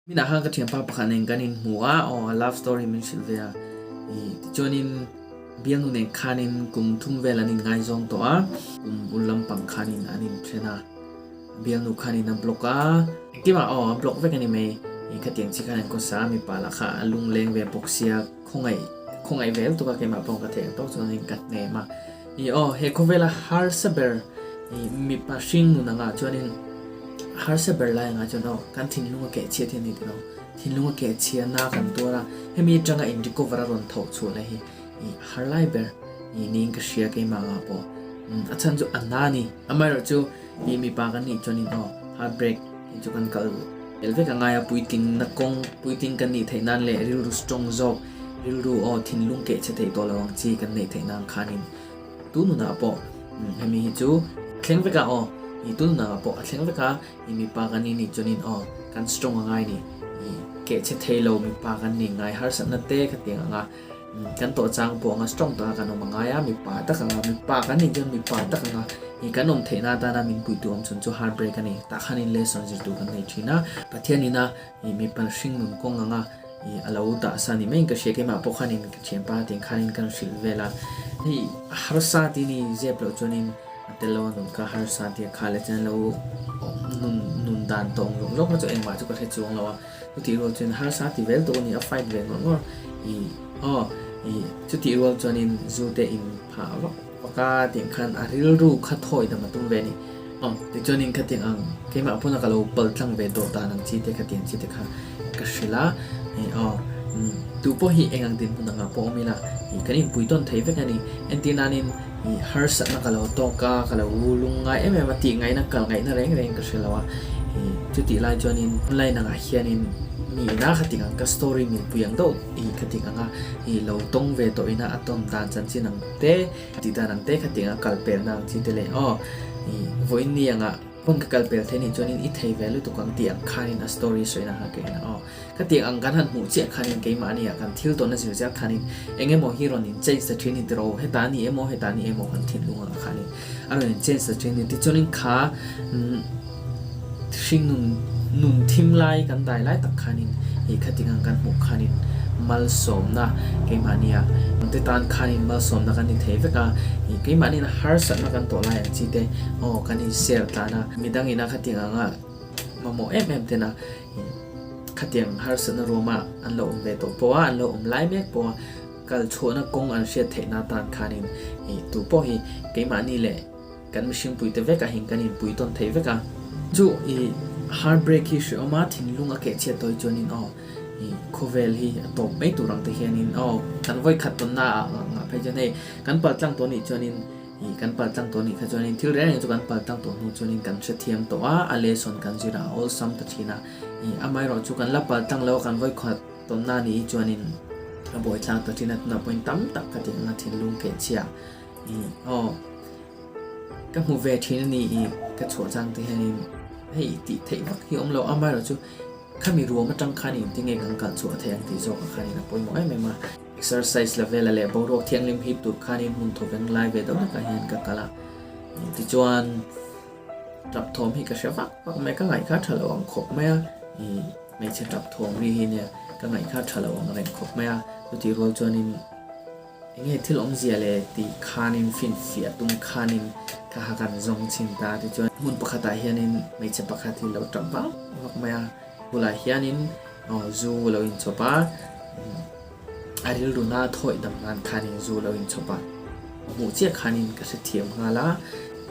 Minah khan ka thianpa pakhat nen kan inhmu a, aw a love story min hrilh ve a, ih tichuanin bialnu nen khanin kum thum vel an inngaizawng tawh a, kum bul lampang khanin an inthen a, bialnu khanin a block a, engkim ah aw a block vek a ni mai, ih khatiang chi khan an kawsa a, mipa lah kha a lungleng ve bawk sia, khawngaih khawngaih vel tuk a keimah pawh ka theih ang tawk chuan ka hnem a, ih aw he khawvela harsa ber ih mipa hring nun angah chuanin. Harsa ber lai angah chuan aw kan thinlung a keh chhiat hi a ni tih lo, thinlung a keh chhia na kan tuar a, hemi atanga in recover a rawn tho chhuah leh hi ih har lai ber ih niin ka hria keimah angah pawh a chhan chu a na a ni. Amaherawhchu ih mipa kan nih chuanin aw heartbreak hi chu kan kal el vek a ngai a, puitling na kawng puitling kan nih theih nan leh rilru strong zawk rilru aw thinlung keh chhe theih tawh lo ang chi kan neih theih nan khanin Tu nunah pawh hemi hi chu a thleng vek a aw, i tu nunah pawh a thleng vek a, i mipa kan nih nih chuanin aw kan strong a ngai ni, i keh chhe thei lo mipa kan nih ngai harsatna te kha tiang anga kan tawh chang pawh anga strong taka kan awm a ngai a, mipa tak anga mipa kan nih chuan mipa tak anga i kan awm theihna atana min puitu awm chhun chu heartbreak a ni, tah khanin lesson zir tur kan nei thin a, Pathianina i mipa hring nun kawng anga I a lo dah sa ni maiin ka hria, keimah pawh khanin ka thianpa tih khanin kan hrilh vel a, hei harsa tih ni zep loh chuanin a tel lo a nun kha harsa tih a kha leh chuan lo nun nun dan tawng zawk zawk kha chu engmah chu ka hre chuang lo a, chutih rual chuan harsa ti vel tawh a ni a fight ve ngawr ngawr i aw i chutih rual chuanin zu te in phah vak vak a tih khan a rilru kha thawi dam a tum ve a ni aw tichuanin khatiang ang keimah pawn a ka lo pal tlang ve dawh dan ang chi te khatiang chi te kha Ka hrilh a, hei aw, tu pawh hi eng ang dinhmun angah pawh awm ila, ih kan inpui tawn thei vek a ni. Entir nanin ih harsatna ka lo tawk a, ka lo lung ngai em em a, tih ngaihna kal ngaihna reng reng ka hre lo a, ih chutih lai chuanin online angah hianin mi ina kha tik ang ka story milpui ang deuh ih kha tik anga ih lo tawng ve tawh ina a tawn dan chanchin ang te, tih dan ang te kha tik anga kal pelna ang chi te leh aw ih vawiin ni angah Hmun ka kal pel thei nih chuanin i thei ve lutuk ang tih ang khanin a story sawi na kha ka en a aw. Ka tih ang kan han hmuh chiah khanin keimahni ah kan thil tawn a zir zel khanin eng emaw hi rawn in change ta thin ni tiraw heta ni emaw heta ni emaw kan thinlung ah khanin a rawn in change ta thin ni tichuanin kha hring nun nun thim lai kan dai lai tak khanin ih khating ang kan hmuh khanin malsawmna keimahni ah te tan khanin malsawmna kan ni thei vek a ih keimahni in harsatna kan tawh lai ang chi te Aw kan in share tlan a, midang ina khatiang anga mamawh em em tena khatiang harsatna ruama an lo awm ve tawh pawh a, an lo awm lai mek pawh a, kal chhuahna kawng an hriat theihna atan khanin ih tu pawh hi keimahni leh kan mihring puite vek ah hin kan inpui tawn thei vek a. Chu ih heartbreak hi hreawm a, thinlung a kehchhiat tawi chuanin aw ih khawvel hi a tawp mai tur ang te hianin aw kan vawikhat tawnna ah ngah phei chuan hei kan paltlang tawh nih chuanin Ih, kan pal tlang tawh nih kha chuanin thil reng reng chu kan pal tlang tawh hnu chuanin kan hrethiam tawh a, a lesson kan zir a, a awlsam ta thin a. Ih, amaherawh chu kan la pal tlang lo a, kan vawikhat tawnna ni hi chuanin a buai tlang ta thin a, tunah pawhin tam tak ka tih anga thinlung keh chhia. Ih, aw, ka hmu ve thin a ni, ih, ka chhuah chang te hianin hei tih theih vak hi awm lo, amaherawh chu khami ruam atang khan engtin nge kan kal chhuah theih ang tih zawkah khanin a pawimawh em em a. Exercise la vela leh boruak thianghlim hip tur khanin hmun thawveng lai ve deuh hlekah hian ka kal a, tichuan tap thawm hi ka hre vak vak mai, ka ngaih kha tha lo ang khawp mai a, ih hmeichhe tap thawm ri hi nia ka ngaih kha tha lo ang reng khawp mai a, chutih rual chuanin enge thil awmzia le tih khanin finfiah tum khanin ka ha kan zawng chhin ta, tichuan hmun pakhatah hianin hmeichhe pakhat hi lo tap vak vak mai a, bulah hianin aw zu lo inchhawp a. A rilru na thawih dam nan khanin zu lo inchhawp a, hmuh chiah khanin ka hrethiam nghal a,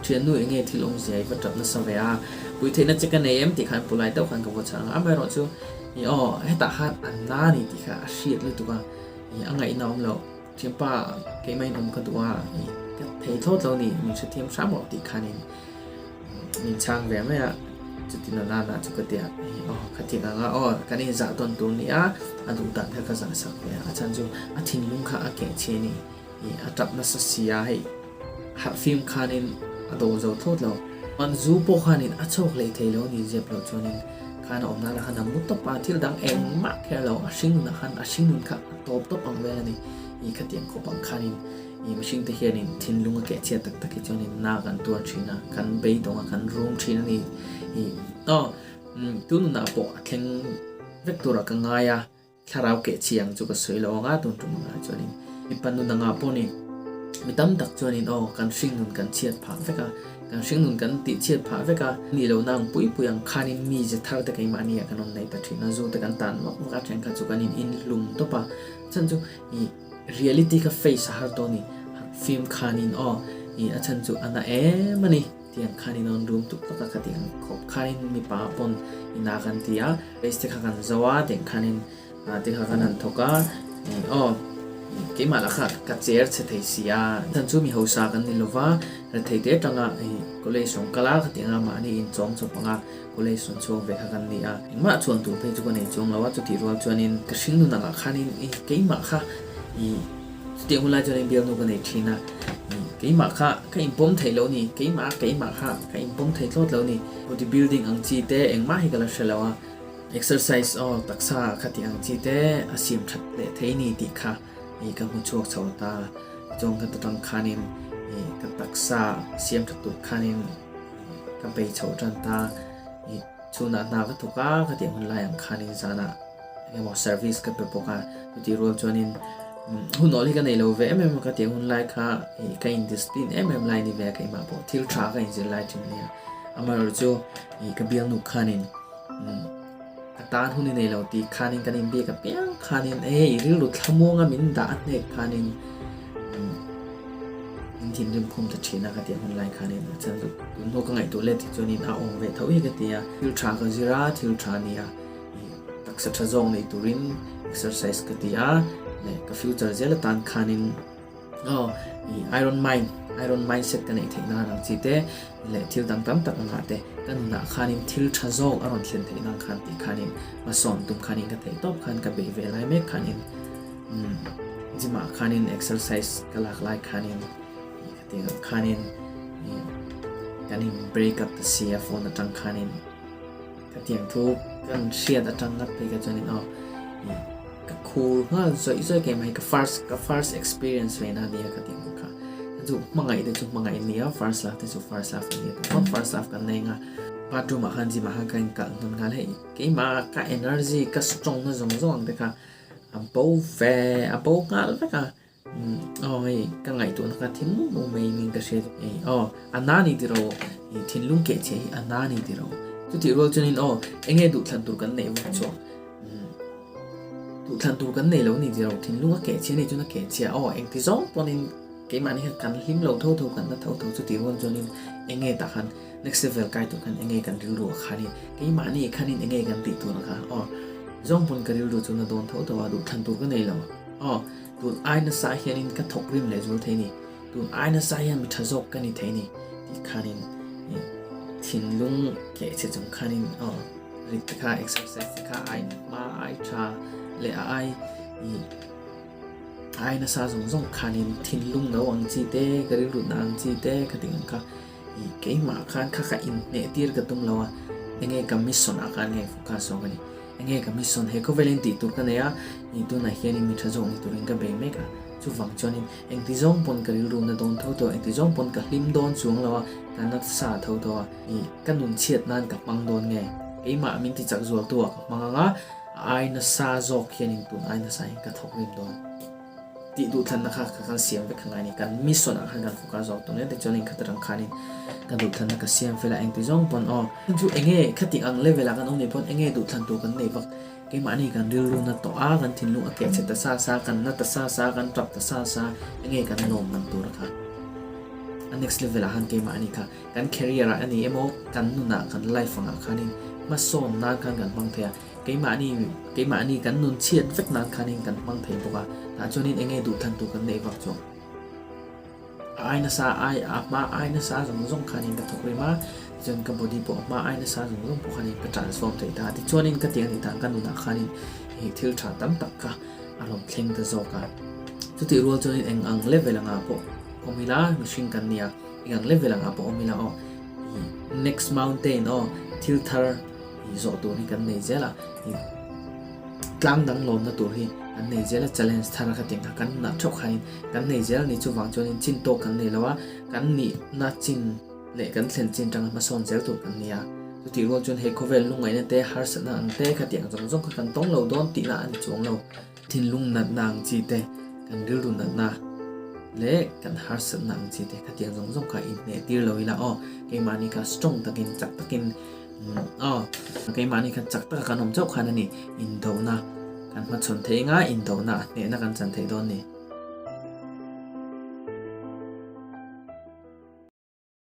Thiannu enge thil awmzia i va tap nasa ve a, pui theihna che ka nei em tih khan pulai deuh khan ka vaw chhang a, amaherawh chu i aw hetah khan a na ni tih kha a hriat lutuk a, i a ngaihna awm loh, thianpa keimah in awm ka duh a, i ka thei thlawt lo ni, min hrethiam hram rawh tih khanin Min chhang ve mai a, chuti na nana chu ka ti a, aw ka ti ngang a, aw kan inzah tawn tur ni a, a duh dan kha ka zah sak ve a, a chhan chu a thinlung kha a keh chhe ni, ih a tap nasa si a, hei harh fim khanin a do zo thlawt lo, an zu pawh khanin a chhuak leh thei lo ni zep loh chuanin khan a awm nana khan a mu tawp a, thil dang engmah kher lo, a hring nunah khan a hring nun kha a tawp tawp ang vel a ni, ih khatiang khawp ang khanin. I mihringte hianin thinlung a keh chhiat tak tak hi chuanin na kan tuar thin a, kan beidawng a, kan rum thin a ni. I aw, tu nunah pawh a thleng vek turah ka ngai a, thlarau keh chi ang chu ka sawi lo ang a tun tum angah chuanin mipa nun angah pawh ni mi tam tak chuanin aw kan hringnun kan chhiat phah vek a, kan hringnun kan tih chhiat phah vek a, nih lohna ang pui pui ang khanin mi ze thar te keimahni ah kan awm nei ta thin a, zu te kan tan vak vak a, thenkhat chu kan in inhlum tawp a, chhan chu ih reality kha face a har tawh a ni, film khanin aw ih a chhan chu a na em a ni. Tiang khan in awn rum tuk tak a ka tiang khawp khanin mipa pawn ina kan ti a, race te kha kan zo a tiang khanin te kha kan han thawk a aw keimah lah kha ka cher chhe thei si a chhan chu mi hausa kan ni lova rethei te atanga college rawn kal a ka tiang a mahni in chawm chawp anga college rawn chhuak ve kha kan ni a engmah chuan tur phei chu ka nei chuang lo a chutih rual chuanin ka hring nun angah khanin keimah kha ih Chutiang hun lai chuan bialnu ka nei thin a, keimah kha ka inpawm theih loh ni, keimah keimah kha ka inpawm thei thlawt lo ni. Body building ang chi te engmah hi ka la hre lo a, exercise aw taksa kha tih ang chi te a siam that leh thei ni tih kha ih ka hmu chhuak chho ta. Chuan ka tang khanin ih ka taksa siam that tur khanin ka bei chho tan ta. Ih chhunah hna ka thawk a, ka tih hun lai ang khanin zanah engemaw service ka pe bawk a, chutih rual chuanin hun awl hi ka nei lo ve em em a ka tih hun lai kha ih ka in discipline em em lai ni ve a keimah pawh thil tha ka inzir lai thin nia amaherawh chu ih ka bialnu khanin ka tan hun i nei lo tih khanin kan inbiak apiang khanin e i rilru thlamuanga min dah a hnek khanin min thinrim khum ta thin a ka tih hun lai khanin a chhan chu tun hnu ka ngaihtuah let hi chuanin a awm ve tho hi ka ti a thil tha ka zir a thil tha a ni a. Taksa tha zawk nei turin exercise ka ti a, leh ka future zel atan khanin aw i iron mind iron mindset ka neih theih nan ang chi te leh thil dang tam tak angah te ka nunah khanin thil tha zawk a rawn thlen theih nan khan tih khanin hmasawn tum khanin ka theih tawp khan ka beih ve lai mek khanin umm gym ah khanin exercise ka lak lai khanin khatiang ah khanin kan in break up ta si a phone atang khanin. Ka tiang thu kan hriat atang ngat phei kha chuanin aw ih ka khur nghal zawih zawih ke mai ka first ka first experience ve na nia ka tiang kha chu hmangaih te chu hmangaih ania first love te chu first love ania tu pawh first love kan nei nga bathroom ah khan gym ah khan ka in kalh hnawn nghal hei keimah ka energy ka strong na zawng zawng ang te kha a bo ve a bo nghal vek a. Aw hei ka ngaihtuahna kha thil mum mum mai ning ka hria ei aw a na ni tiraw i thinlung keh chhe hi a na ni tiraw chutih rual chuanin aw enge duhthlan tur kan neih vak chuang duhthlan tur kan nei lo ni tiraw thinlung a keh chhe ni chuan a keh chhia aw engti zawng pawhin keimahni kha kan hlim lo tho tho kan na tho tho chutih rual chuanin enge tah khan next level kai tur khan enge kan rilru a khanin keimahni khanin enge kan tih tur kha aw zawng pawn ka rilru chu na dawn tho tho a duhthlan tur ka nei lo aw. Tun ai nasa hianin ka thawk rim leh zual thei ni, tun ai nasa hian mi tha zawk ka ni thei ni tih khanin thinlung keh che chung khanin aw rit te kha exercise te kha ai hma ai tha leh a ai ih ai nasa zawng zawng khanin thinlung no ang chi te ka rilru na ang chi te ka tih ang kha ih keimah khan kha kha inhneh tir ka tum lo a enge ka mission ah khan nge focus zawk a ni. Enge ka mission he khawvelin tih tur ka nei a, ih tunah hianin mi tha zawk ni turin ka bei mek a, chuvang chuanin engti zawng pawn ka rilru na dawn tho tho a, engti zawng pawn ka hlim dawn chuang lo a, ka na sa tho tho a, ih ka nun chhiat nan ka hmang dawn nge, keimah min ti chak zual tu ah ka hmang ang a, a ai nasa zawk hianin tun ai nasa hian ka thawk rim dawn. Tih duhthlanna kha ka kan siam vek a ngai a ni, kan mission ah khan kan focus zawk tum hle tichuanin khatarang khanin ka duhthlanna ka siam fel a engti zawng pawn aw chu enge khatih ang level ah kan awm nei pawn enge duhthlan tur kan nei vak keimahni kan rilru na tawh a kan thinlung a keh chhe ta sa sa kan na ta sa sa kan tap ta sa sa enge kan lawm man tur a kha a next level ah khan keimahni kha kan career ah a ni emaw kan nunah kan life angah khanin hmasawn nan khan kan hmang thei a. Keimahni, keimahni kan nun chhiat vek nan khanin kan hmang thei bawk a, tah chuanin eng nge duhthlan tur kan neih vak chuang. A ai nasa ai, a hma ai nasa zawng zawng khanin ka thawk rim a, tichuan ka body pawh a hma ai nasa zawng zawng pawh khanin ka transform thei ta. Tichuanin ka tih anih dan ka nunah khanin hei thil tha tam tak kha a rawn thleng ta zawk a. Chutih rual chuanin eng ang level angah pawh awm ila, mihring kan nia, eng ang level angah pawh awm ila aw, next mountain aw, thil thar, Ih zawh tur hi kan nei zel a, ih tlang dang lawmna tur hi kan nei zel a, challenge thar kha tiang kha kan nunah theuh khanin kan nei zel a ni. Chuvang chuanin chin tawk kan nei lo a, kan nihna chin leh kan thlen chin tanga hmasawn zel tur kan ni a. Chutih rual chuan he khawvel lungngaihna te, harsatna ang te khatiang zawng zawng kha kan tawng lo dawn tihna a ni chuang lo. Thinlung natna ang chi te, kan rilru natna leh kan harsatna ang chi te khatiang zawng zawng kha inhneh tir lo ila aw, keimahni kha strong takin chak takin aw, keimahni kha chak taka kan awm chauh khan a ni, indohna kan hmachhawn thei anga indohna a hnehna kan chan thei dawn ni.